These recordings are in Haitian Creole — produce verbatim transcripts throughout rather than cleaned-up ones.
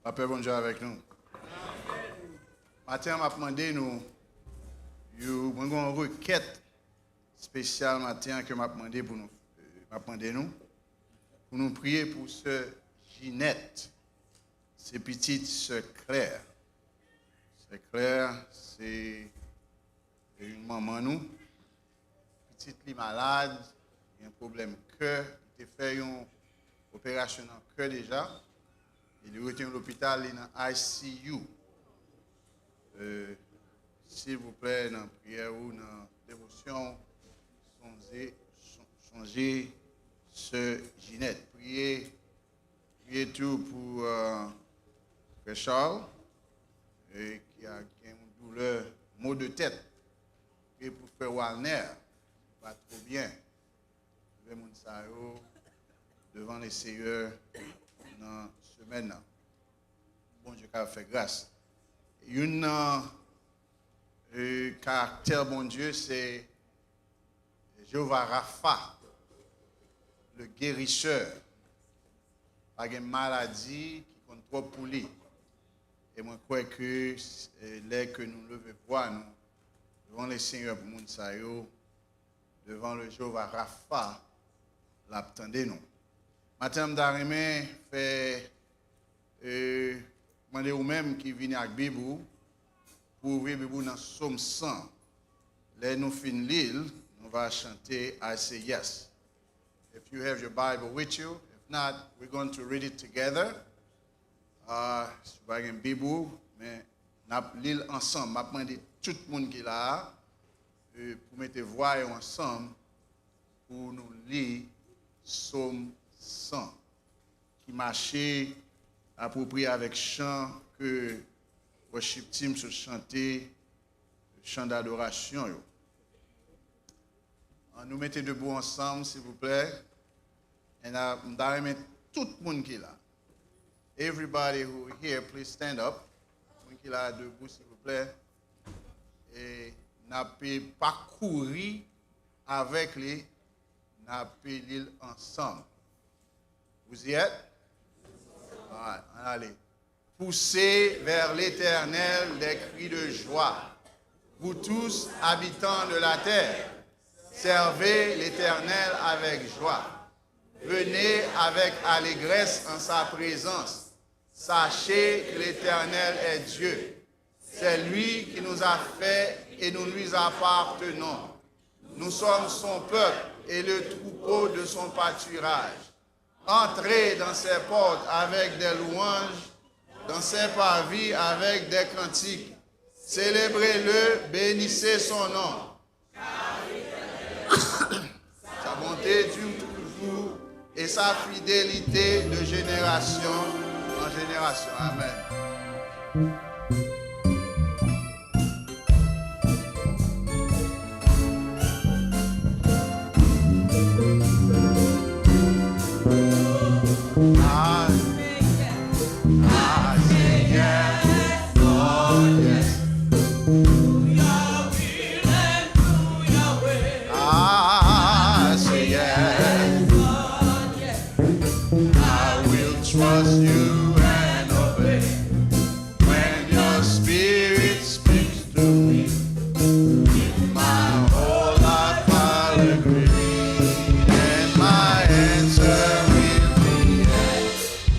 Lapè Bondye avèk nou. Maten an, m ap mande nou, yo, mwen gen yon rekèt espesyal maten an ke m ap mande pou nou, m ap mande nou, pou nou priye pou sè Jinèt. Se pitit sè Klè. Sè Klè, se youn manman nou. Pitit li malad, gen pwoblèm kè, li te fè yon operasyon nan kè deja, e li rete lopital, li nan I C U. Euh, silvouplè, nan priyè ou, nan devosyon, sonje, son- sonje sè Jinèt. Priye, priye tou pou, euh, frè Charles, e ki a gen yon doulè, mo de tèt. Priye pou frè Walner, ki pa twò byen. Leve moun sa yo devan le Seyè nan semèn nan. Bondye ka fè gras. Youn nan, euh, karaktè Bondye, se Jewova Rafa, le guérisseur. Pa gen maladi ki konn twòp pou li. E mwen kwè ke, eh, lè ke nou leve vwa nou devan le Seyè pou moun sa yo, devan le Jewova Rafa, l ap tande nou. Maten an, m ta renmen fè, eh, mande ou menm ki vini ak Bib ou, pou ouvri Bib ou nan Sòm san. Lè nou fin li l, nou va chante I Say Yes. If you have your Bible with you, if not, we're going to read it together. Ah, si w pa gen Bib ou, men n ap li l ansanm. M ap mande tout moun ki la a, eh, pou mete vwa yo ansanm pou nou li Sòm san, ki mache apwopriye avèk chan ke worship team sot chante, chan dadorasyon yo. An nou mete debou ansanm, silvouplè. And, uh, m ta renmen tout moun ki la. Everybody who here, please stand up. Moun ki la, debou, silvouplè. E n ap pa kouri avèk li, n ap li l ansanm. Vous y êtes? All right, ann ale. Poussez vers l'Éternel des cris de joie. Vous tous, habitants de la terre, servez l'Éternel avec joie. Venez avec allégresse en sa présence. Sachez que l'Éternel est Dieu. C'est lui qui nous a fait et nous lui appartenons. Nous sommes son peuple et le troupeau de son pâturage. Entrez dans ses portes avec des louanges, dans ses parvis avec des cantiques. Célébrez-le, bénissez son nom. Sa bonte dure toujours et sa fidélité de génération en génération. Amen. I, I say yes, Lord, yes. I say yes. I will trust you and obey. When your spirit speaks to me, my whole life I'll agree, and my answer will be yes,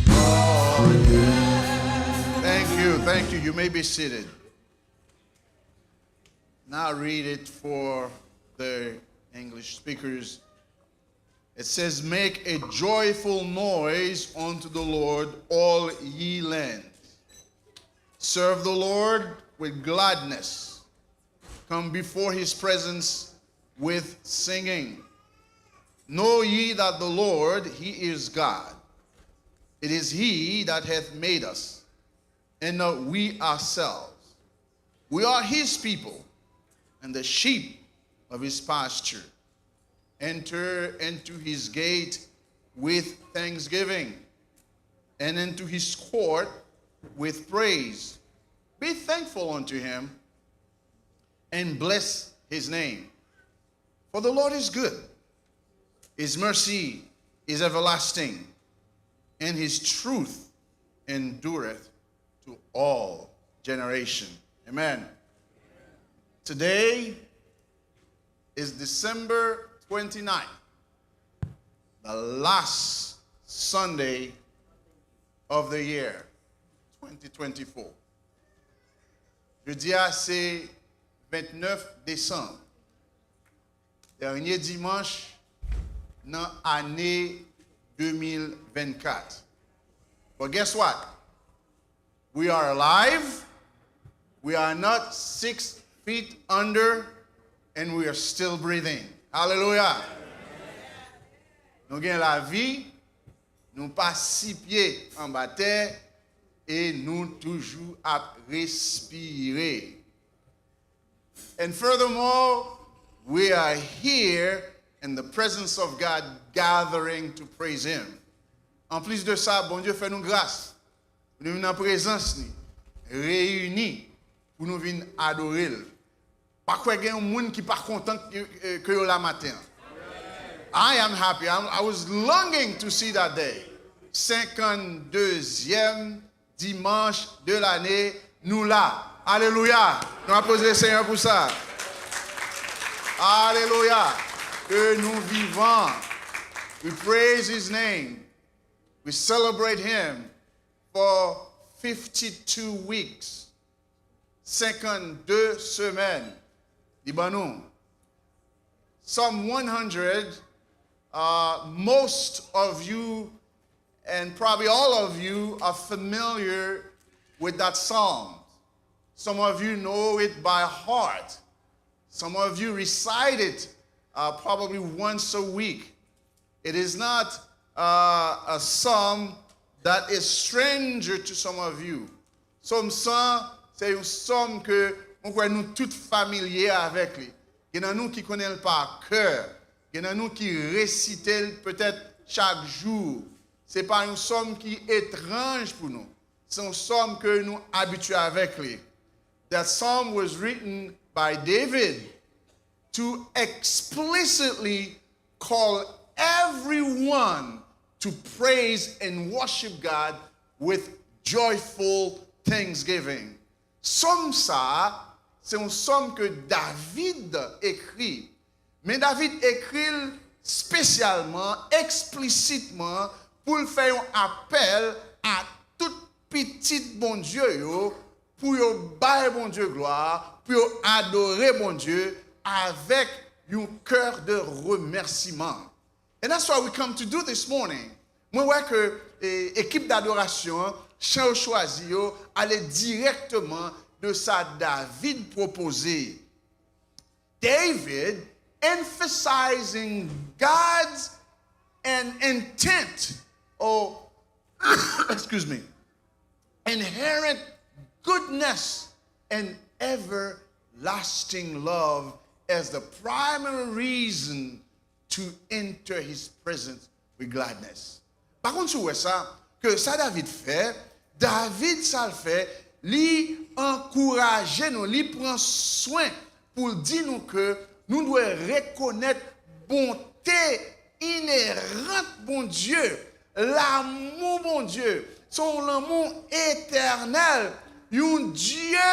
Lord, yes. Thank you, thank you. You may be seated. Now read it for the English speakers. It says, "Make a joyful noise unto the Lord, all ye lands. Serve the Lord with gladness. Come before his presence with singing. Know ye that the Lord, he is God. It is he that hath made us, and not we ourselves. We are his people, and the sheep of his pasture. Enter into his gate with thanksgiving, and into his court with praise. Be thankful unto him, and bless his name. For the Lord is good, his mercy is everlasting, and his truth endureth to all generation. Amen. Today is December twenty-ninth, the last Sunday of the year twenty twenty-four. Jodi a se vennèf desanm, dènye dimanch nan ane de mil vennkat. But guess what? We are alive. We are not six feet under, and we are still breathing. Hallelujah. Nou gen lavi, nou pa sis pye anba tè, e nou toujou ap respire. And furthermore, we are here in the presence of God, gathering to praise Him. Anplis de sa, Bondye fè nou gras pou nou vin nan prezans li, reyini pou nou vin adore l. Pa kwè gen yon moun ki pa kontan ke, ke yo la maten an. I am happy. I'm, I was longing to see that day. Senkanndezyèm dimanch de lane, nou la. Alelouya! Nou aplodi Senyè pou sa. Alelouya! Ke nou vivan. We praise His name. We celebrate Him for fifty-two weeks. Senkannde semèn. Li ban nou. Psalm one hundred, uh, most of you and probably all of you are familiar with that psalm. Some of you know it by heart. Some of you recite it, uh, probably once a week. It is not, uh, a psalm that is stranger to some of you. Sòm san, se yon sòm ke mwen kwè nou tout familye avèk li. Gen nan nou ki konnen l pa kè. Gen nan nou ki resite l petèt chak jou. Se pa yon sòm ki etranj pou nou. Se yon sòm ke nou abitye avèk li. That psalm was written by David to explicitly call everyone to praise and worship God with joyful thanksgiving. Sòm sa a, se yon sòm ke David ekri. Men David ekri l espesyalman, eksplisitman, pou l fè yon apèl a tout pitit Bondye yo, pou yo bay Bondye glwa, pou yo adore Bondye avèk yon kè de remèsiman. And that's what we come to do this morning. Mwen wè ke, eh, ekip dadorasyon an, chan yo chwazi yo, ale dirèkteman de sa David pwopoze. David emphasizing God's an intent, or, excuse me, inherent goodness and everlasting love as the primary reason to enter His presence with gladness. Pa konn si w wè sa, ke sa David fè, David sa l fè, li ankouraje nou, li pran swen pou l di nou ke nou dwe rekonèt bonte inerant Bondye, lanmou Bondye, se yon lanmou etènèl, yon Dye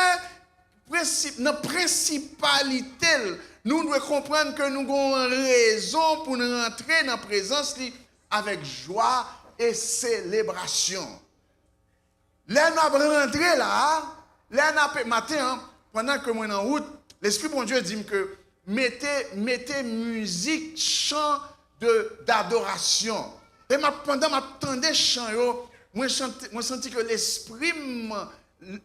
prensip, nan prensipalite l, nou dwe konprann ke nou gen yon rezon pou n rantre nan prezans li avèk jwa e selebrasyon. Lè n ap rantre la a, lè n ap, maten an, pandan ke mwen nan wout, Lespri Bondye di m ke mete, mete mizik, chan de, dadorasyon. E m ap, pandan m ap tande chan yo, mwen chante, mwen santi ke lespri m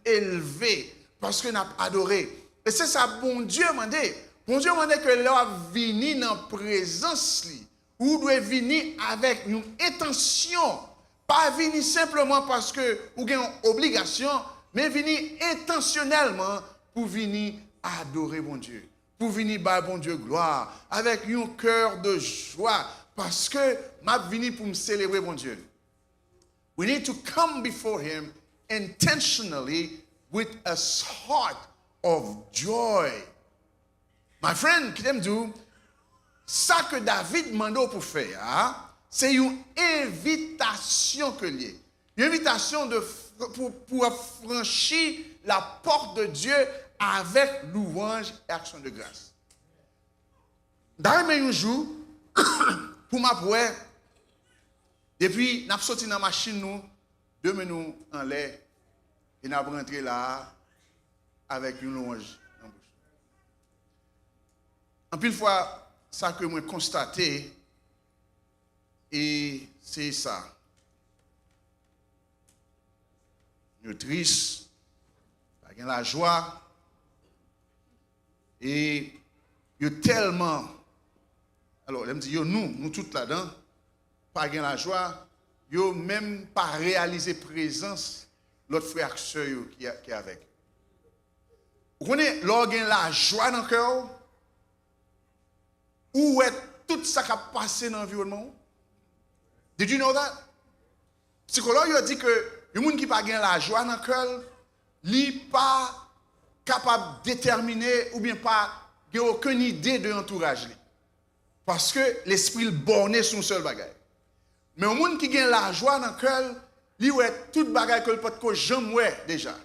elve, paske n ap adore. E se sa Bondye mande. Bondye mande ke lè w ap vini nan prezans li, ou dwe vini avèk yon entansyon. Pa vini senpleman paske ou gen yon obligasyon, men vini entansyonèlman pou vini adore Bondye, pou vini bay Bondye glwa avèk yon kè de jwa, paske m ap vini pou m selebre Bondye. We need to come before Him intentionally with a heart of joy. My friend, kite m di w, sa ke David mande w pou fè a, se yon envitasyon ke l ye. Yon envitasyon de, pou, pou w ap franchi la porte de Dieu avec louange et action de grâce. M ta renmen yon jou pou m ap wè, depi n ap soti nan machin nou, de men nou anlè, e n ap rantre la a avèk yon lwanj nan bouch. Anpil fwa, sa ke mwen konstate, e se sa. Yo tris, pa gen lajwa, e yo tèlman, alò, lè m di yo, nou, nou tout ladan, pa gen lajwa, yo menm pa reyalize prezans lòt frè ak sè yo ki, ki avèk yo. Ou konnen, lè w gen lajwa nan kè w, ou wè tout sa k ap pase nan anviwònman w. Did you know that? Sikològ yo di ke yon moun ki pa gen lajwa nan kè l, li pa kapab detèmine oubyen pa gen okenn ide de antouraj li. Paske lespri l bòne sou yon sèl bagay. Men yon moun ki gen lajwa nan kè l, li wè tout bagay ke l potko janm wè deja.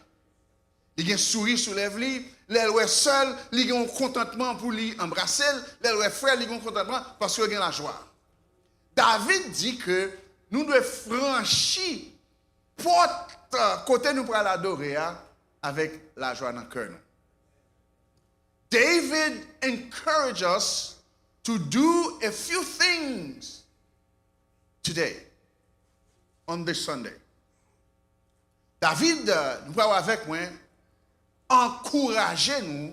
Li gen souri sou lèv li, lè l wè sè l, li gen yon kontantman pou li anbrase l, lè l wè frè l, li gen yon kontantman paske yo gen lajwa. David di ke nou dwe franchi pòt kote nou pral adore a avèk lajwa nan kè nou. David encourage us to do a few things today, on this Sunday. David, euh, nou pral avèk mwen, ankouraje nou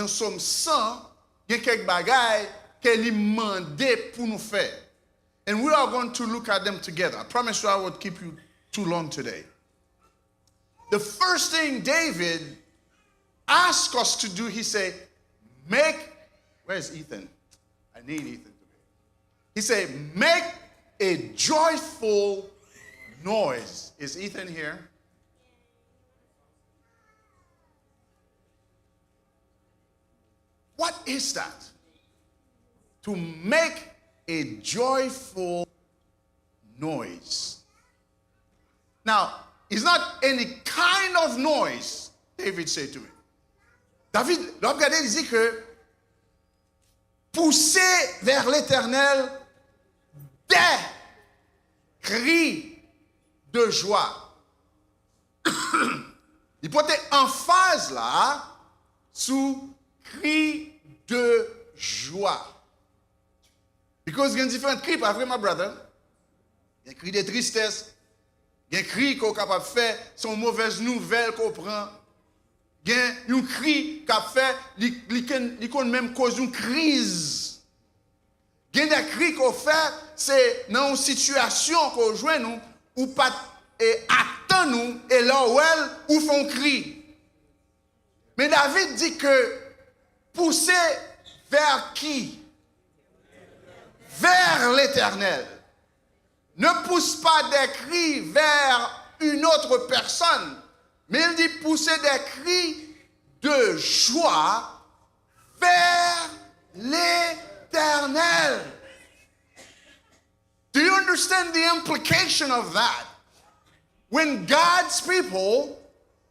nan Sòm san, gen kèk bagay ke li mande pou nou fè. And we are going to look at them together. I promise you I won't keep you too long today. The first thing David asked us to do, he said, make, where's Ethan? I need Ethan today. He said, make a joyful noise. Is Ethan here? What is that? To make a joyful noise. Now, it's not any kind of noise, David said to me. David, lè w ap gade, li di ke pousser vers l'Éternel des cris de joie. Li pote anfaz la sou cri de joie. Because gen diferan kri, pa vre, my brother? Gen kri de tristès, gen kri ke w kapab fè, se yon movèz nouvèl ke w pran. Gen yon kri k ap fè, li, li, ken- li konn menm koz yon kriz. Gen de kri ke w fè, se nan yon sitiyasyon ke w jwenn ou, ou pa t, e, atann ou, e lè w wè l, ou fè yon kri. Men David di ke pousser vers qui? Vers l'Éternel. Ne pousse pas des cris vers une autre personne, mais il dit pousser des cris de joie vers l'Éternel. Do you understand the implication of that? When God's people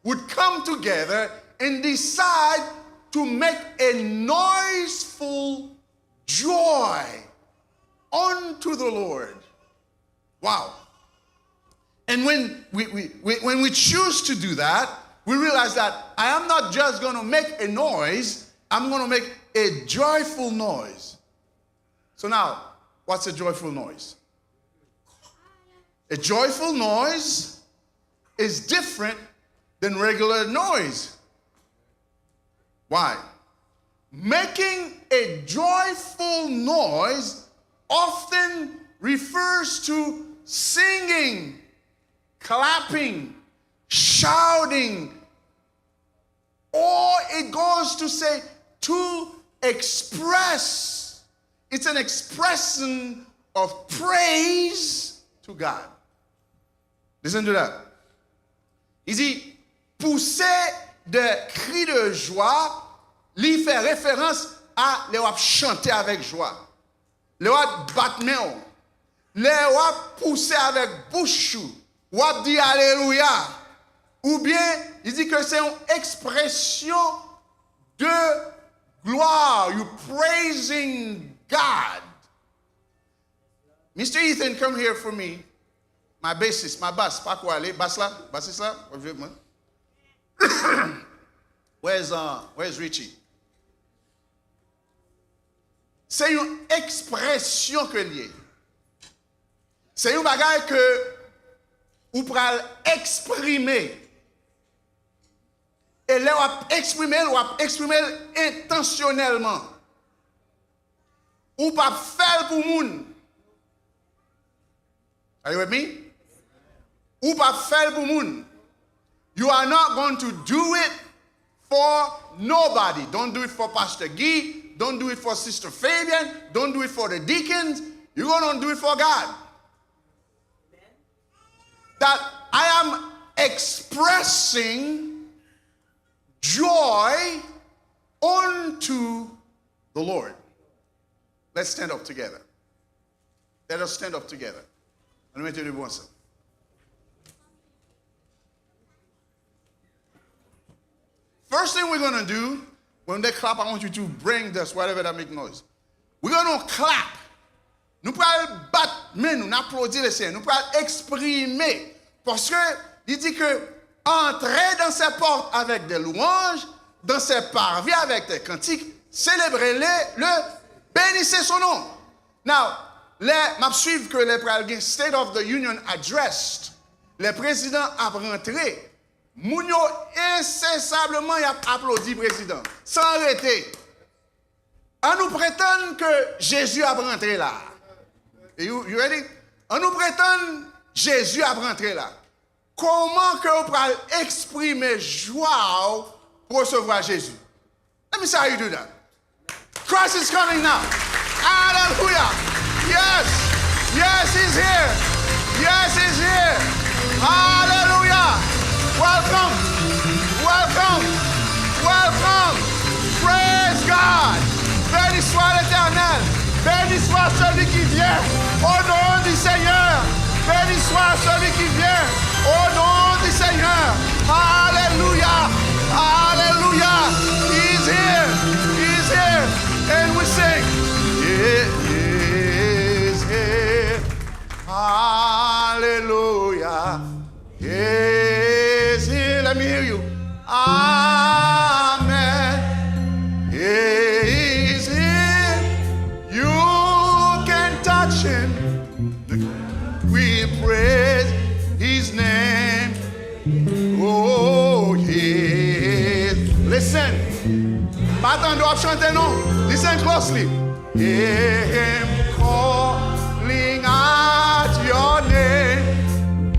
would come together and decide to make a noiseful joy unto the Lord. Wow. And when we, we, we, when we choose to do that, we realize that I am not just going to make a noise, I'm going to make a joyful noise. So now, what's a joyful noise? A joyful noise is different than regular noise. Why? Making a joyful noise often refers to singing, clapping, shouting, or it goes to say to express. It's an expression of praise to God. Listen to that. Li di, pousser des cris de joie, li fè referans a lè w ap chante avèk jwa. Lè w ap bat men w, lè w ap pouse avèk bouch ou, w ap di alelouya. Oubyen, li di ke se yon ekspresyon de glwa, you praising God. Mister Ethan, come here for me. My bassist, my bass, pa ko ale, bas la, basis la, where is, uh, where is Richie? Se yon ekspresyon ke l ye. Se yon bagay ke ou pral eksprime. E lè w ap eksprime l, w ap eksprime l entansyonèlman. Ou p ap fè l pou moun. Are you with me? Ou p ap fè l pou moun. You are not going to do it for nobody. Don't do it for Pastor Guy. Don't do it for Sister Fabian. Don't do it for the deacons. You're going to do it for God. That I am expressing joy unto the Lord. Let's stand up together. Let us stand up together. Ann nou mete debu ansanm. First thing we're gonna do, when they clap, I want you to bring this, whatever that make noise. We're gonna clap. Nou pral bat men nou, n aplodi Lesenyè. Nou pral eksprime. Paske li di ke entrer dans ses portes avec des louanges, dans ses parvis avec des cantiques, célébrez-le, le, bénissez son nom. Now, lè m ap swiv ke lè pral gen State of the Union Address, lè prezidan ap rantre, moun yo ensensableman y ap aplodi prezidan, san rete. An nou pretann ke Jezi ap rantre la. You, you ready? An nou pretann Jezi ap rantre la. Kòman ke w pral eksprime jwa w pou resevwa Jezi? Let me see how you do that. Christ is coming now. Hallelujah. Yes. Yes, he's here. Yes, he's here. Hallelujah. Welcome. Welcome. Welcome. Praise God. Béni soit l'Éternel. Béni soit celui qui vient. Au nom du Seigneur. Béni soit celui qui vient. Au nom du Seigneur. Hallelujah. Hallelujah. He's here. He's here. And we sing. He is here. Hallelujah. He is here. Let me hear you. Amen. He is here. You can touch him. We praise his name. Oh, he is. Listen. Pa tande w ap chante non. Listen closely. Hear him calling out your name.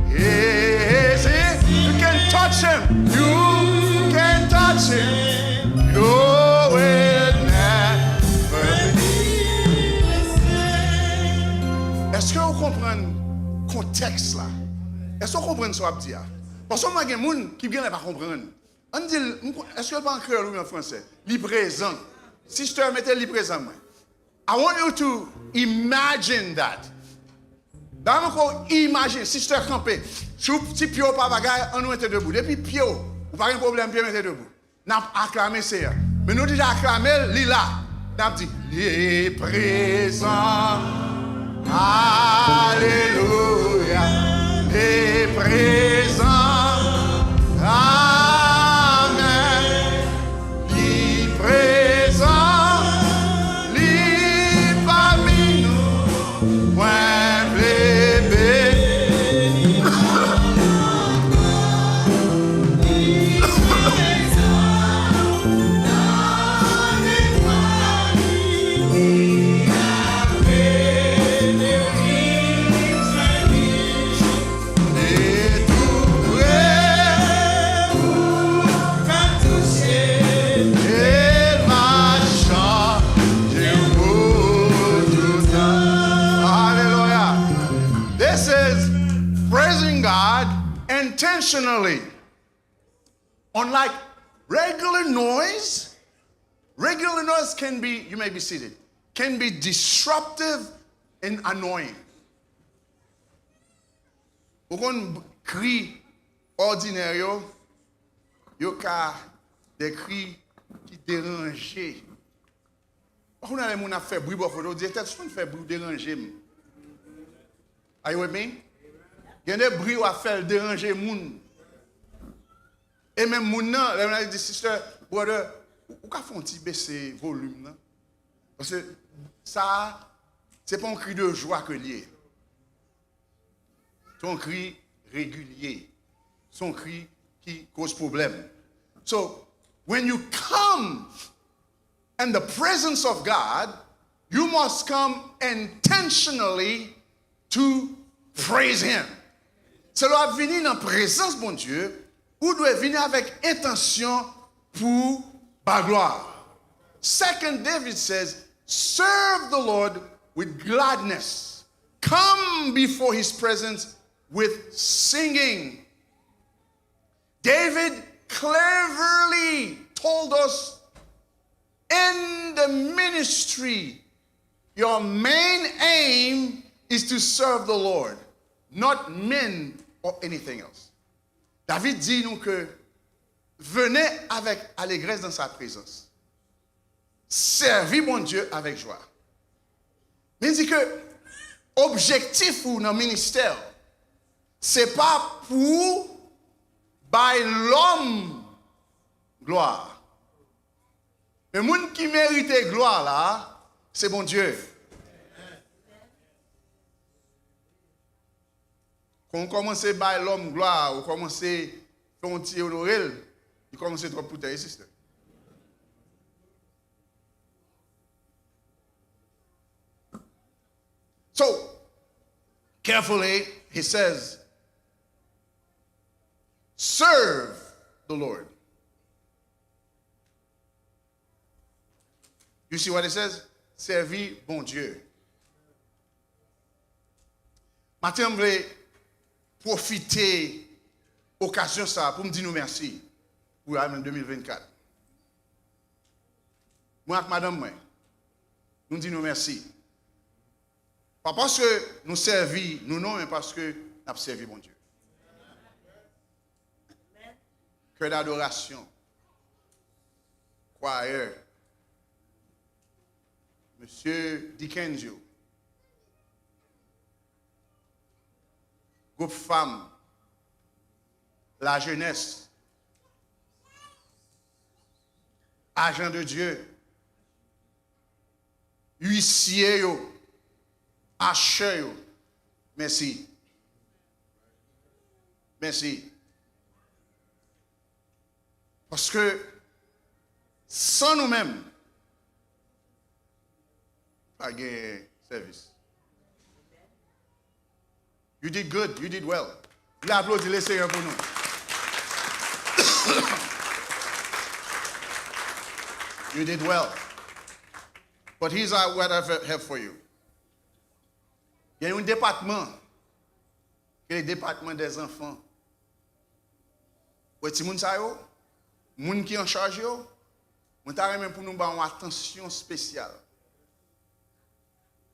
He is here. You can touch him. You can touch him. You will never be the same. Èske w konprann kontèks la? Èske w konprann sa w ap di a? Paske mwen gen moun ki genlè pa konprann. Ann di l, m kon-, èske l pa an kreyòl oubyen an fransè? Li prezan. Sister, mete li prezan mwen. I want you to imagine that. Ban m ankò imajine, sister kanpe. Si w, si pye w pa bagay, ann nou mete debou. Depi pye w, ou pa gen pwoblèm pye, mete debou. N ap aklame Seyè. Men nou deja aklame l, li la. N ap di, li prezan. Alelouya. Li prezan. Amèn. Li prezan. Li pami nou. Mwen vle beni. Alelouya. This is praising God intentionally. Unlike regular noise, regular noise can be, you may be seated, can be disruptive and annoying. Ou konn kri òdinè yo, yo ka de kri ki deranje. Ou konnen lè moun ap fè bri bò kote w, w di, "Entèl sispann fè bri, w deranje m." Are you with me? Gen de bri w ap fè, l deranje moun. E menm moun nan, lè moun nan di, "Sister, brother, ou, ou ka fè yon ti bese volim nan?" Paske sa, se pa yon kri de jwa ke l ye. Se yon kri regilye. Se yon kri ki koz pwoblèm. So, when you come in the presence of God, you must come intentionally to praise Him. Se lè w ap vini nan prezans Bondye, ou dwe vini avèk entansyon pou ba glwa. Second David says, "Serve the Lord with gladness. Come before His presence with singing." David cleverly told us in the ministry, your main aim is to serve the Lord, not men or anything else. David di nou ke, "Venez avec allégresse dans sa présence." Sèvi Bondye avèk jwa. Men di ke objektif ou nan ministè, se pa pou w bay lòm glwa. Men moun ki merite glwa la, se Bondye. Kan w kòmanse bay lòm glwa, ou kòmanse fè yon ti onore l, li kòmanse twòp pou tè e sistè. So, carefully, he says, "Serve the Lord." You see what it says? Sèvi Bondye. Maten an, m vle pwofite okazyon sa a pou m di nou mèsi pou ane de mil vennkat. Mwen ak madanm mwen, nou di nou mèsi. Pa paske nou sèvi nou non, men paske n ap sèvi Bondye. Kè dadorasyon, kwayè, mesye Dickens yo, gwoup fanm, lajenès, ajan de Dye, uisye yo, achè yo, mèsi. Mèsi. Paske san nou menm, pa gen sèvis. You did good, you did well. Vle aplodi Lesenyè pou nou. You did well. But here's what I have for you. Gen yon depatman, ke le depatman dè zanfan. Wè timoun sa yo, moun ki an chaj yo, mwen ta renmen pou nou ba yon atansyon espesyal.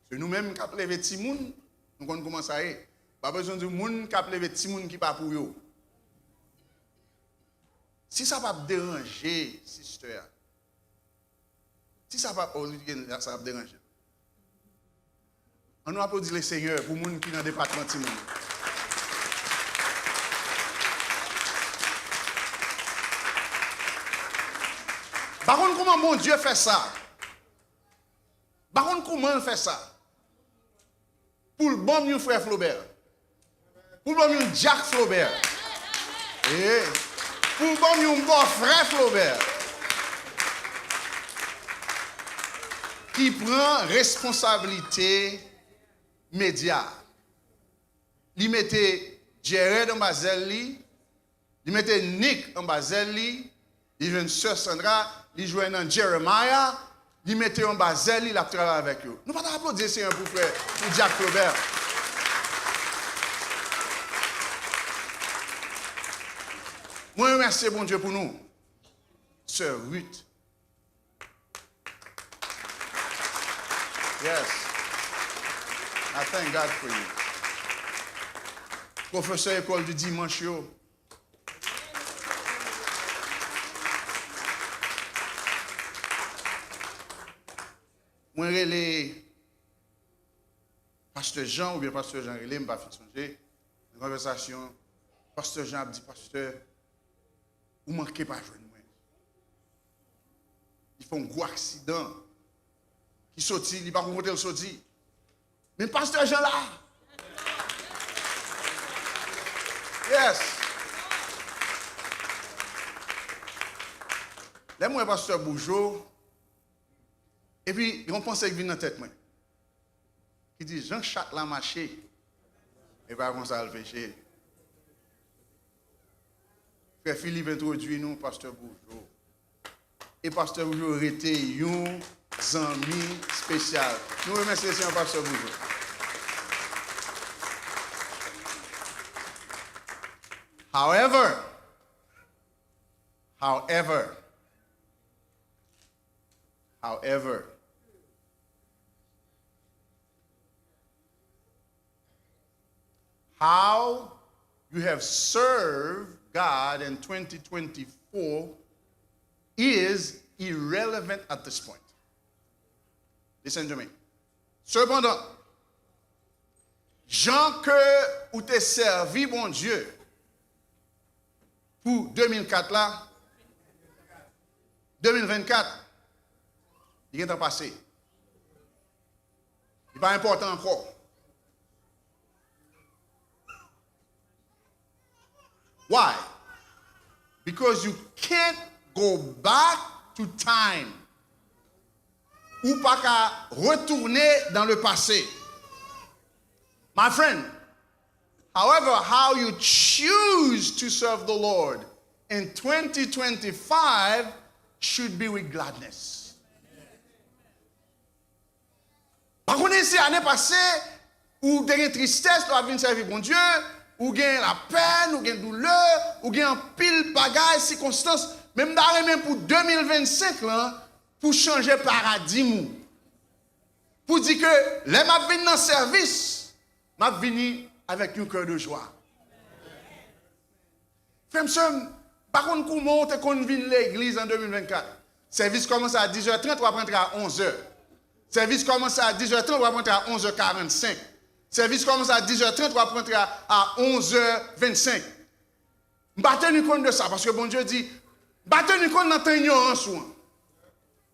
Se nou menm k ap leve timoun, nou konn kòman sa ye. Pa bezwen di moun k ap leve timoun ki pa pou yo. Si sa p ap deranje sistè a, si sa p ap, oh, li gen, sa ap deranje. Ann nou aplodi Lesenyè pou moun ki nan depatman timoun. Pa konn kòman Bondye fè sa. Pa konn kòman l fè sa. Pou l ban m yon frè Flaubert. Pou l ban m yon dyak Flaubert. E, pou l ban m yon bòfrè Flaubert. Ki pran responsablite medya. Li mete Jared anba zèl li, li mete Nick anba zèl li, li jwenn sè Sandra, li jwenn Jeremiah, li mete yo anba zèl li, l ap travay avèk yo. Nou pa ta aplodi Senyè pou frè, pou dyak Flaubert? Mwen remèsye Bondye pou nou. Sè Ruth. Yes. I thank God for you. Pwofesè ekòl di dimanch yo. Mwen rele Pastè Jan, oubyen Pastè Jan rele m, m pa fin sonje. Nan konvèsasyon, Pastè Jan ap di, Pastè, ou manke pa jwenn mwen. Li fè yon gwo aksidan. Ki soti, li pa konn kote l soti. Men Pastè Jan la. Yes. Lè m wè Pastè Boujo, epi gen yon panse ki vin nan tèt mwen. Ki di, jan chat la mache, e pa konsa l peche. Frè Filip entwodui nou Pastè Boujo. E Pastè Boujo rete yon zanmi espesyal. Nou remèsye Senyè Pastè Boujo. However, however, however, how you have served God in twenty twenty-four is irrelevant at this point. Listen to me. Sepandan, jan ke ou te sèvi Bondye pou de mil kat la, de mil vennkat, li gentan pase. Li pa enpòtan ankò. Why? Because you can't go back to time. Ou pa ka retounen dans le passé. My friend, however, how you choose to serve the Lord in twenty twenty-five should be with gladness. Pa konnen si ane pase, ou te gen tristès lè w ap vin sèvi Bondye, ou gen lapèn, ou gen doulè, ou gen anpil bagay, sikonstans, men m ta renmen pou de mil vennsenk lan, pou chanje paradim ou. Pou di ke lè m ap vin nan sèvis, m ap vini avèk yon kè de jwa. Frè m, sè m, m pa konn kouman w te konn vin legliz an de mil vennkat. Sèvis kòmanse a dizè trant, w ap rantre a onzè. Sèvis kòmanse a dizè trant, w ap rantre a onzè karannsenk. Sèvis kòmanse a dizè trant, w ap rantre a, a onzè vennsenk. M pa teni kont de sa, paske Bondye di, m pa teni kont nan tan inyorans ou an.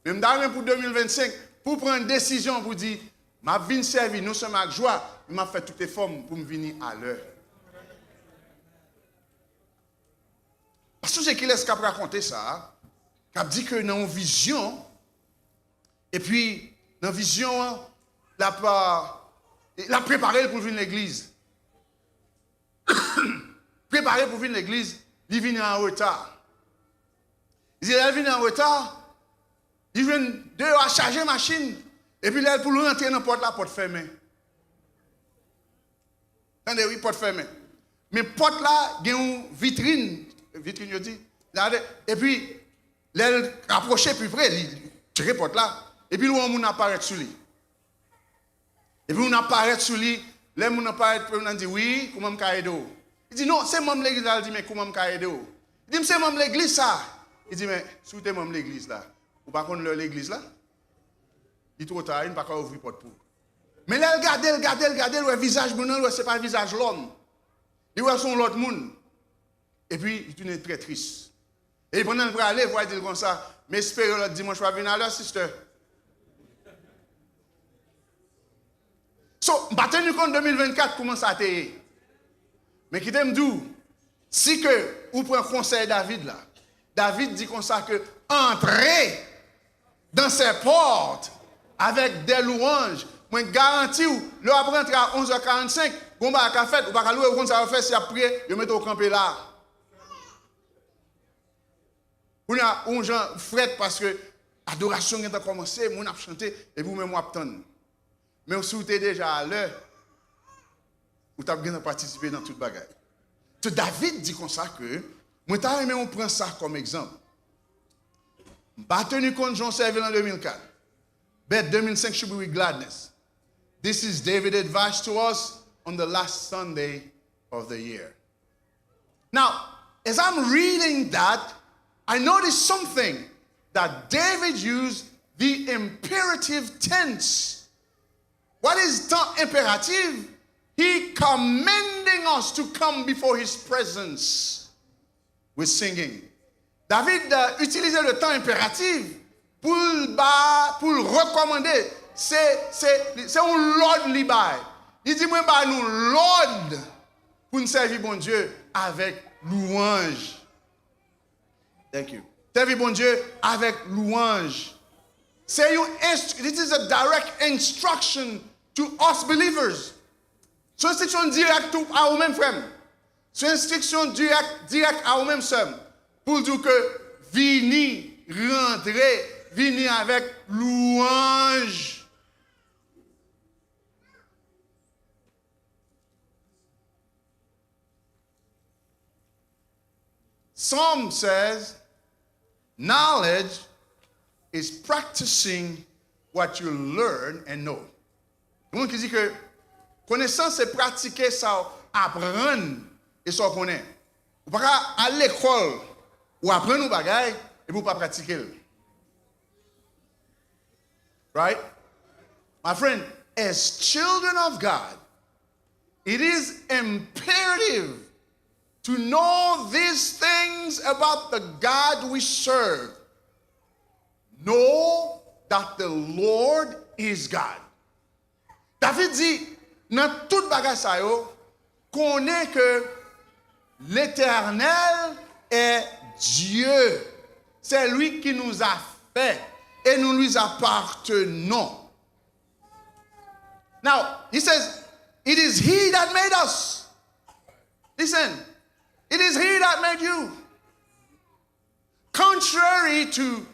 Men m ta renmen pou de mil vennsenk, pou w pran desizyon pou di, m ap vin sèvi non sèlman ak jwa, men m ap fè tout efò m pou m vini alè. Pa sonje kilès k ap rakonte sa, k ap di ke nan yon vizyon, epi nan vizyon an, l ap, l ap prepare l pou l vin legliz. Prepare pou vin legliz, li vini an reta. Li di, lè l vini an reta, li jwenn deyò a chaje machin, epi lè l pou l rantre nan pòt la, pòt fèmen. Tande, wi, pòt fèmen. Men pòt la gen yon vitrin, vitrin yo di, gade, epi lè l rapwoche pi pre, li tire pòt la, epi l wè yon moun ap parèt sou li. Epi moun ap parèt sou li, lè moun nan parèt, moun nan di, wi, kouman m ka ede w? Li di, non, se manm legliz la, l di, men kouman m ka ede w? Li di, m se manm legliz sa. Li di, men si w te manm legliz la, ou pa konn lè legliz la? Li twò ta, li pa ka ouvri pòt pou ou. Men lè l gade l, gade l, gade l, wè vizaj moun nan, l wè se pa vizaj lòm. Li wè se yon lòt moun. Epi, li tounen trè tris. E pandan l prale, vwa di l konsa, m espere lòt dimanch w ap vin alè, sister. So, m pa teni kont de mil vennkat kouman sa te ye. Men kite m di w, si ke ou pran konsèy David la, David di konsa ke, antre dans ses portes avec des louanges. Mwen garanti w, lè w ap rantre a onzè karannsenk, gon bagay ka fèt, ou pa ka lwe, ou konn sa yo fè, si y ap priye, yo mete w kanpe la. Kounye a, ou yon jan frèt paske adorasyon gentan kòmanse, moun ap chante, epi ou menm w ap tann. Men si w te deja alè, ou t ap gentan patisipe nan tout bagay. So, David di konsa ke, mwen ta renmen w pran sa kòm egzanp. M pa teni kont jan w sèvi l an de mil kat. But de mil senk should be with gladness. This is David advice to us on the last Sunday of the year. Now, as I'm reading that, I noticed something that David used the imperative tense. What is temps impératif? He commanding us to come before his presence with singing. David euh, itilize le temps impératif pou l ba, pou l rekòmande. Se, se, se yon lòd li bay. Li di, mwen ba nou lòd pou n sèvi Bondye avèk louanj. Thank you. Sèvi Bondye avèk louanj. Se yon inst- this is a direct instruction to us believers. Se yon instriksyon dirèk tou a ou menm, frè m. Se yon instriksyon dirèk, dirèk a ou menm, sè m, pou l di w ke vini, rantre, vini avèk louanj. Psalm says, knowledge is practicing what you learn and know. Gen moun ki di ke konesans se pratike sa w aprann e sa w konnen. Ou pa ka al lekòl, ou aprann yon bagay, epi ou pa pratike l. Right? My friend, as children of God, it is imperative to know these things about the God we serve. Know that the Lord is God. David di, nan tout bagay sa yo, konnen ke Letènèl est Dieu. C'est lui qui nous a fait et nous lui appartenons. Now, he says, it is he that made us. Listen, it is he that made you. Contrary to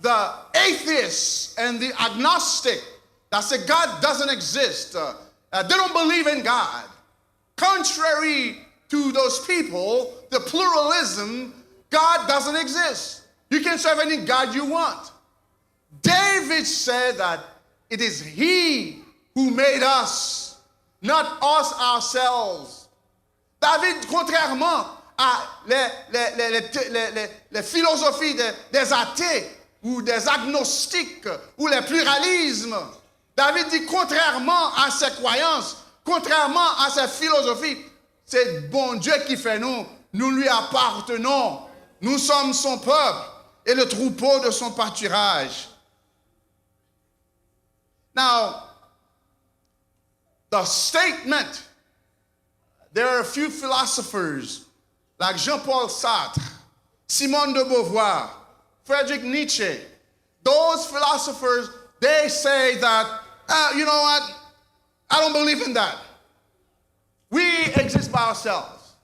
the atheists and the agnostic that say God doesn't exist, uh, uh, they don't believe in God. Contrary to those people, the pluralism, God doesn't exist. You can serve any God you want. David said that it is He who made us, not us ourselves. David, contrairement à les, les, les, les, les, les, les philosophies des, des athées ou des agnostiques ou les pluralismes, David dit, contrairement à ses croyances, contrairement à ses philosophies, c'est Bon Dieu qui fait nous, nous lui appartenons, nous sommes son peuple et le troupeau de son pâturage. Now, the statement, there are a few philosophers like Jean-Paul Sartre, Simone de Beauvoir, Friedrich Nietzsche. Those philosophers, they say that, uh, you know what? I don't believe in that. We exist by ourselves.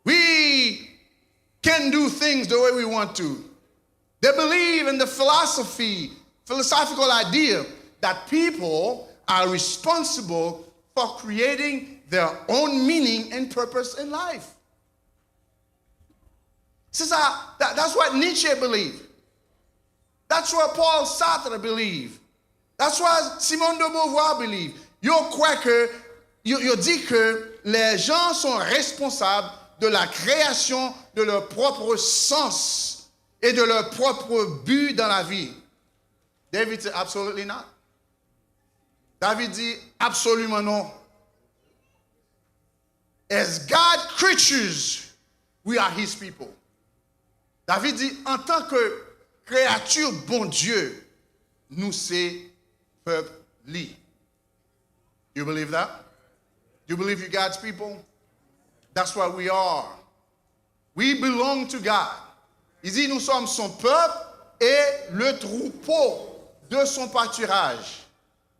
We can do things the way we want to. They believe in the philosophy, philosophical idea that people are responsible for creating their own meaning and purpose in life. C'est ça, that, that's what Nietzsche believed. That's what Paul Sartre believed. That's what Simone de Beauvoir believed. Yo kwè ke, yo, yo di ke les gens sont responsables de la création de leur propre sens et de leur propre but dans la vie. David said, absolutely not. David di, absoliman non. As God creatures, we are his people. David di, antan ke kreyati Bondye, nou se pèp li. You believe that? You believe you God's people? That's what we are. We belong to God. Il dit, nous sommes son peuple et le troupeau de son pâturage.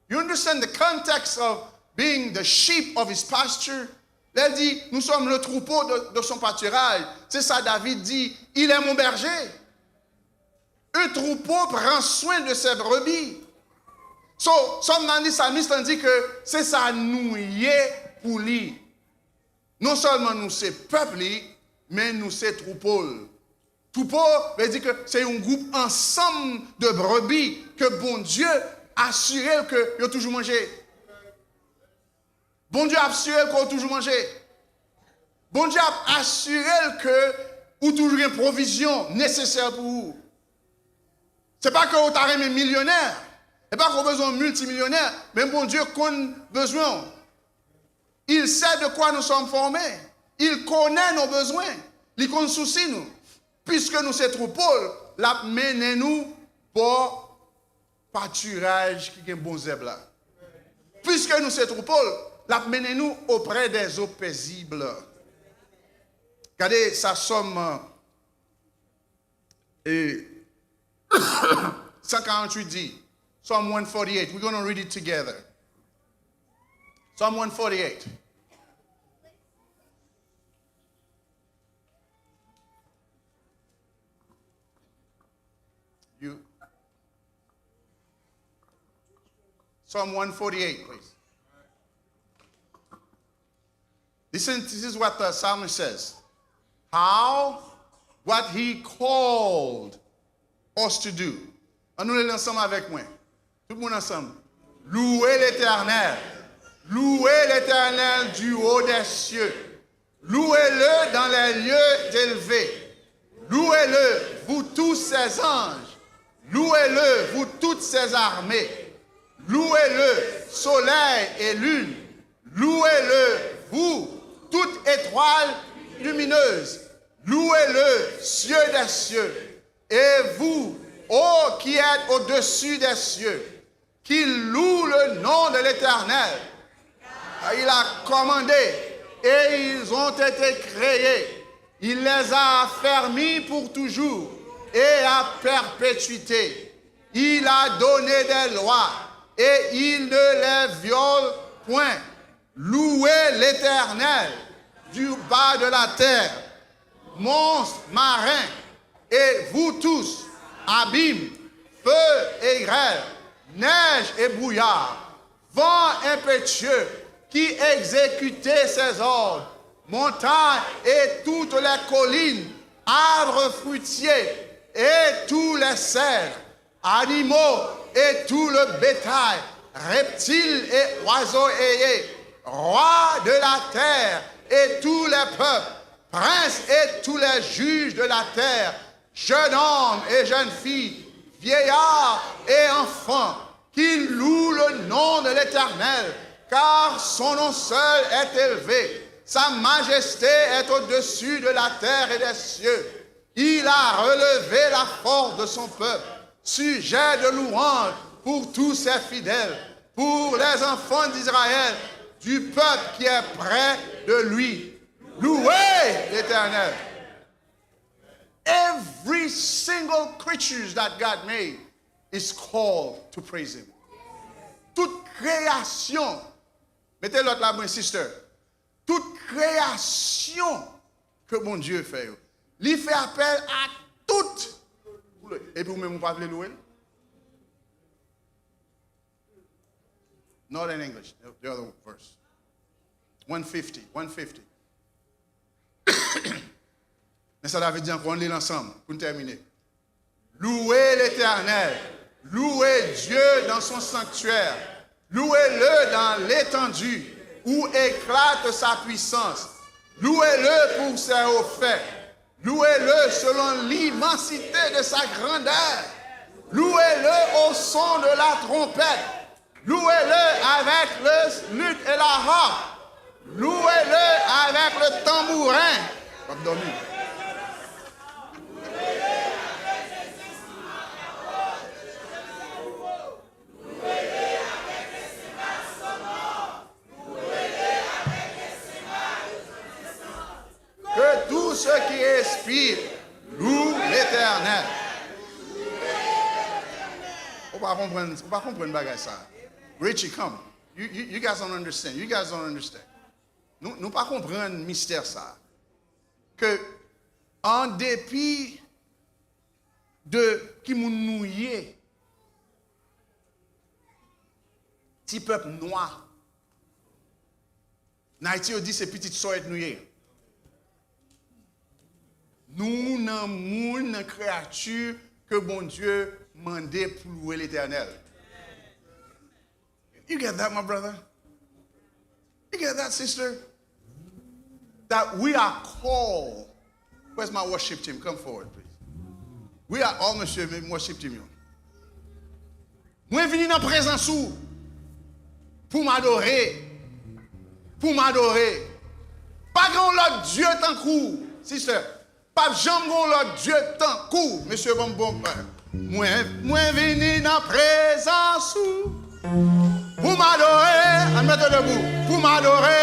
You understand the context of being the sheep of his pasture? Lè l di, nous sommes le troupeau de, de son pâturage. Se sa David di, il est mon berger. Un troupeau prend soin de ses brebis. So, Psalm ninety, salmis lan di ke se sa nou ye pou li. Non sèlman nou se pèp li, men nou se twoupo l. Twoupo vle di ke se yon gwoup ansanm de brebi ke Bondye asire l ke yo toujou manje. Bondye ap asire l ke w toujou manje. Bondye ap asire l ke ou toujou gen pwovizyon nesesè pou ou. Se pa ke ou ta renmen milyonè, se pa ke ou bezwen yon miltimilyonè, men Bondye konn bezwen w. Il sait de quoi nous sommes formés. Il connaît nos besoins. Li konn sousi nou. Piske nou se twoupo l, l ap mennen nou bò patiraj ki gen bon zèb la. Piske nou se twoupo l, l ap mennen nou auprès des eaux paisibles. Gade sa Sòm, e, san karanntuit di. Psalm one forty-eight. We're going to read it together. Psalm one forty-eight. You, Psalm one forty-eight, please. Listen, this is what the psalmist says. How, what he called us to do. Ann nou li l ansanm avèk mwen. Tout moun ansanm. Louez l'Éternel. Louez l'Éternel du haut des cieux. Louez-le dans les lieux élevés. Louez-le, vous tous ses anges. Louez-le, vous toutes ses armées. Louez-le, soleil et lune. Louez-le, vous, toutes étoiles lumineuses. Louez-le, cieux des cieux. Et vous, ô qui êtes au-dessus des cieux, qu'ils louent le nom de l'Éternel. Il a commandé, et ils ont été créés. Il les a affermis pour toujours et à perpétuité. Il a donné des lois, et ils ne les violent point. Louez l'Éternel du bas de la terre, monstres marins, et vous tous, abîmes, feu et grêle, neige et brouillard, vent impétueux qui exécute ses ordres, montagnes et toutes les collines, arbres fruitiers et tous les cèdres, animaux et tout le bétail, reptiles et oiseaux ailés, rois de la terre et tous les peuples, princes et tous les juges de la terre, jeunes hommes et jeunes filles, vieillards et enfants, qu'ils louent le nom de l'Éternel, car son nom seul est élevé. Sa majesté est au-dessus de la terre et des cieux. Il a relevé la force de son peuple, sujet de louange pour tous ses fidèles, pour les enfants d'Israël, du peuple qui est près de lui. Louez l'Éternel. Every single creatures that God made is called to praise him. Tout kreyasyon, mete lòt la mwen, sister. Tout kreyasyon ke Bondye fè yo, li fè apèl a tout. Epi ou menm ou pa vle louwe l? Not in English. The other verse. One fifty. One fifty. Men sa David di ankò, ann li l ansanm pou n tèmine. Louez l'Éternel, louez Dieu dans son sanctuaire, louez-le dans l'étendue où éclate sa puissance, louez-le pour ses hauts faits, louez-le selon l'immensité de sa grandeur, louez-le au son de la trompette, louez-le avec le luth et la harpe, louez-le avec le tambourin. W ap dòmi. Que tout ce qui respire loue l'Éternel. Ou pa konprann, ou pa konprann bagay sa. Richie, come. You, you, you guys don't understand. You guys don't understand. Nou, nou pa konprann mistè sa. Ke an depi de ki moun nou ye, ti pèp nwa. Nan Ayiti, yo di se pitit sòyèt nou ye. Nou nan moun, nan kreyati ke Bondye mande pou louwe Letènèl. You get that, my brother? You get that, sister? That we are called. Where's my worship team? Come forward, please. We are, all mesye, men worship team yo. Mwen vini nan prezans ou pou m adore. Pou m adore. Pa gen yon lòt Dye tankou w, sister. P ap janm gen yon lòt Dye tankou w, mesye, ban m bon. Mwen, mwen vini nan prezans ou pou m adore. Ann mete w debou. Pou m adore.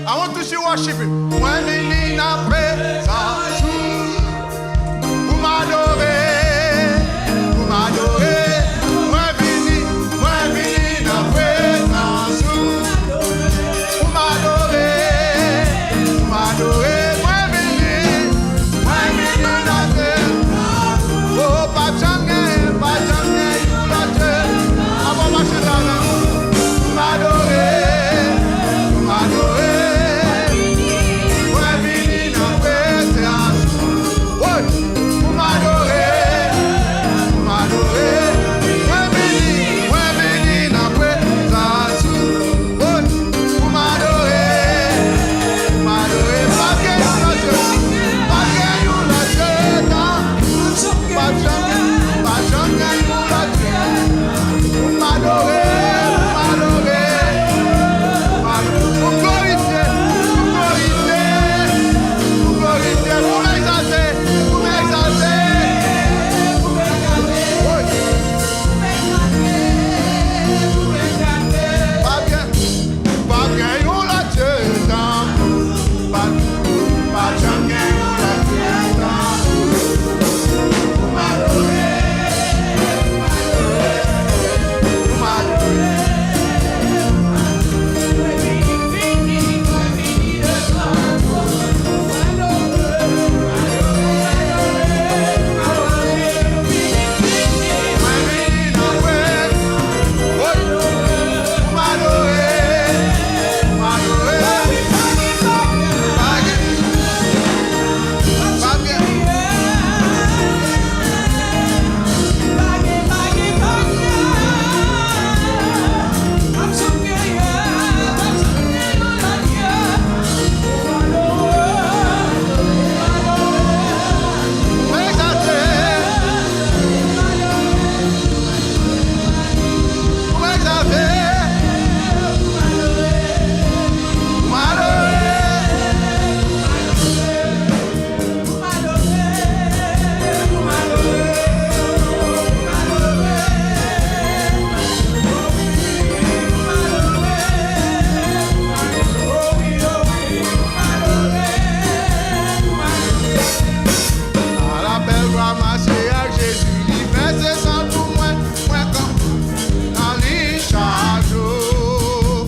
I want to see worship. Mwen vini nan prezans ou pou m adore. Pou m adore. Mwen vini, mwen vini nan prezans ou pou m adore. Pou m adore. Mwen vini, mwen vini nan prezans ou. Oh, pa janm gen, pa janm gen yon lòt Dye. Avan mache la nan pou m adore, pou m adore. Mwen vini nan prezans ou. Woy! Pou m adore, pou m adore. Mwen vini, mwen vini nan prezans ou. Woy! Pou m adore, pou m adore. Pa gen yon lòt Dye, pa gen yon lòt Dye, non. Pa janm, pa janm gen yon lòt Dye. Pou m adore, pou m adore. Pou m glorifye, pou m glorifye. Pou m glorifye, pou m egzalte, pou m egzalte. Woy. Pa gen, pa gen yon lòt Dye tankou w. Pa, pa janm gen yon lòt Dye tankou w. Pou m adore, pou m adore, pou m adore. Ala bèl vwa mache ak Jezi, li vèse san pou mwen, mwen kanpe nan li chak jou.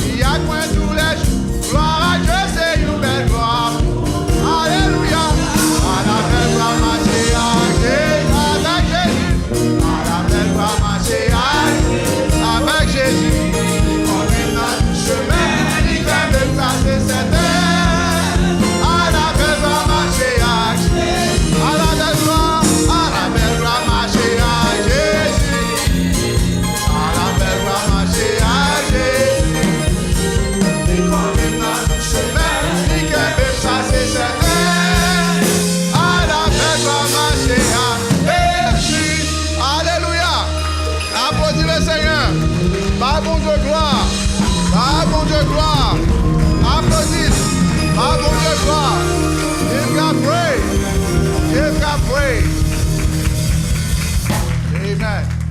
Li ak mwen toulèjou. Glwa a Dye, se yon bèl glwa. Alelouya. Ala bèl glwa mache ak Jezi, avèk Jezi. Ala bèl glwa mache ak Jezi, avèk Jezi. Li konduit nan tout chemen, li kenbe m, sa se sèten. Ala bèl glwa mache ak Jezi. Ala bèl glwa, ala bèl glwa mache ak Jezi. Ala bèl glwa mache ak Jezi. Li konduit m nan tout chemen, li kenbe m, sa se sèten. Ala bèl glwa mache ak Jezi. Alelouya. Aplodi le Senyè. Bay Bondye glwa. Bay Bondye glwa. Aplodi. Bay Bondye glwa. Give God praise. Give God praise. Amen.